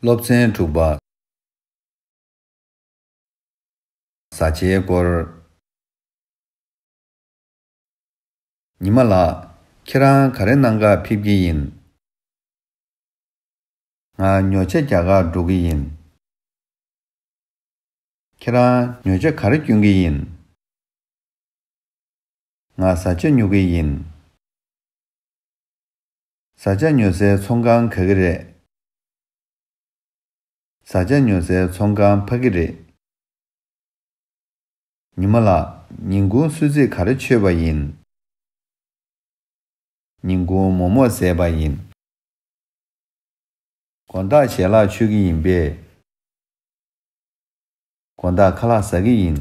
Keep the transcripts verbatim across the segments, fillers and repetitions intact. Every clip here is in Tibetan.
སློབ་ཚན་དྲུག་པ། བཟའ་བཅའི་སྐོར། ཉི་མ་ལགས། ཁྱེད་རང་ག་རེ་གནང་ག་ཕེབས་ཀྱི་ཡིན། ང་ཉོ་ཆ་རྒྱག་གར་འགྲོ་གི་ཡིན། ཁྱེད་རང་ཉོ་ཆ་ག་རེ་སྐྱོན་གྱི་ཡིན། ང་བཟའ་བཅའ་ཉོ་གི་ཡིན། བཟའ་བཅའ་ཉོ་སའི་ཚོང་ཁང་ག་གི་རེད། བཟའ་བཅའ་ཉོ་སའི་ཚོང་ཁང་ཕ་གི་རེད། ཉི་མ་ལགས། ཉིན་གུང་གསོལ་ཚིགས་ག་རེ་མཆོད་པ་ཡིན། ཉིན་གུང་མོག་མོག་བཟས་པ་ཡིན། དགོང་དག་ཞལ་ལག་མཆོད་ཀྱི་ཡིན་པས། དགོང་དག་ཁ་ལག་ཟ་གི་ཡིན།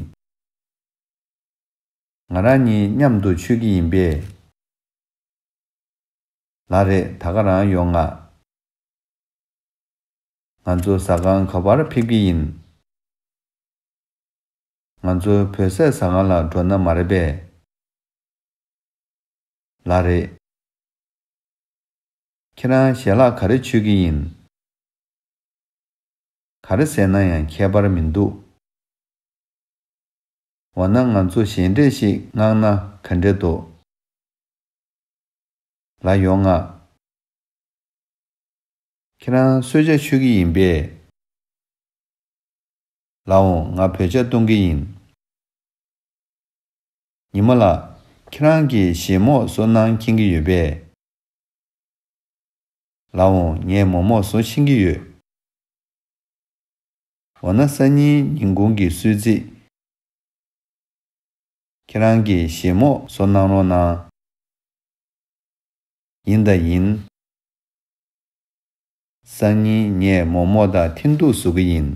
ང་རང་གཉིས་མཉམ་དུ་མཆོད་ཀྱི་ཡིན་པས། ལགས་རེད། ད་ག་རང་ཡོང་ང་། ང་ཚོ་ཟ་ཁང་ག་པར་ཕེབས་ཀྱི་ཡིན། ང་ཚོ་བོད་ཟས་ཟ་ཁང་ལ་འགྲོ་ན་མ་རེད་པས། ལགས་རེད། ཁྱེད་རང་ཞལ་ལག་ག་རེ་མཆོད་ཀྱི་ཡིན། ག་རེ་བཟས་ན་ཡང་ཁྱད་པར་མི་འདུག། འོ་ན་ང་ཚོ་གཞས་འདྲ་ཞིག་མངགས་ན་ག་འདྲ་འདུག། ལགས་ཡོང་ང་། ཁྱེད་རང་གསོལ་ཇ་མཆོད་ཀྱི་ཡིན་པས། ལགས་འོང་། ང་བོད་ཇ་བཏུང་གི་ཡིན། ཉི་མ་ལགས། ཁྱེད་རང་གིས་གཞས་མོག་བཟོ་གནང་མཁྱེན་གྱི་ཡོད་པས། ལགས་འོང་། ངས་མོག་མོག་བཟོ་ཤེས་ཀྱི་ཡོད། འོ་ན་སང་ཉིན་ཉིན་གུང་གི་གསོལ་ཚིགས། ཁྱེད་རང་གིས་གཞས་མོག་བཟོ་གནང་རོགས་གནང་། ཡིན་ད་ཡིན། སང་ཉིན་ངས་མོག་མོག་དང་འཐེན་ཐུག་བཟོ་གི་ཡིན།